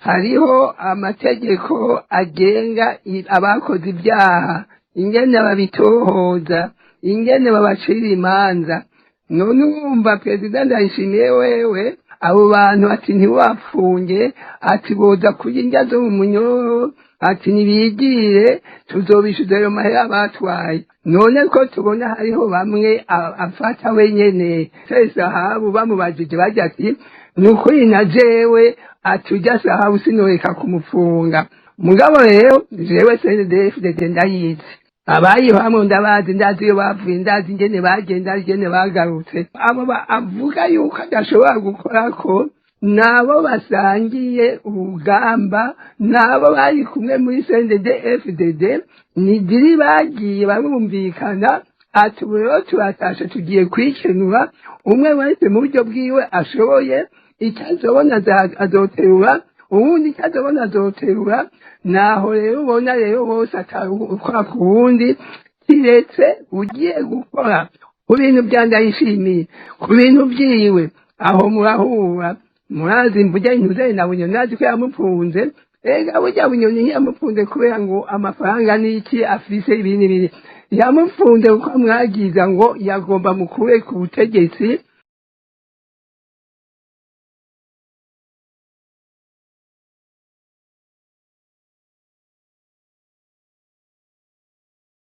Hariho amategeko agenga abakoze ibyaha, ingene babitohoza, ingene babacira imanza. None urumva Perezida Ndayishimiye wewe, abo bantu ati ntiwapfunge, ati boza kurya indya zo mu munyoro, ati nibigire, tuzobishuza ayo mahera batwaye. None ko tubona hariho bamwe afata wenyene, Sahabu bamubajije bajya ati ni ukuri na jewe, ati ujya Sahabu sinoreka kumufunga. Mugabo rero jewe CNDD-FDD ndayizi, abayihamwe ndabazi, ndazi iyo bavuye, ndazi ingene bagenda, ingene bagarutse. Abo avuga yuko adashobora gukora ko nabo basangiye urugamba, nabo bari kumwe muri CNDD FDD, ni diri bagiye barumvikana, ati ubu rero turatashe, tugiye kwikenura, umwe wese mu buryo bwiwe ashoboye, icyo azobona azoterura, uwundi icyo azobona azoterura. Naho rero ubona rero bose atakora ku wundi, kiretse ugiye gukora ku bintu bya Ndayishimiye, ku bintu byiwe, aho murahura. Murazi mvuga intuze na Bunyoni, nazi ko yamufunze. Ega burya Bunyoni ntiyamufunze kubera ngo amafaranga n'iki afise ibi n'ibindi, yamufunze kuko amwagiza ngo yagomba mukure ku butegetsi.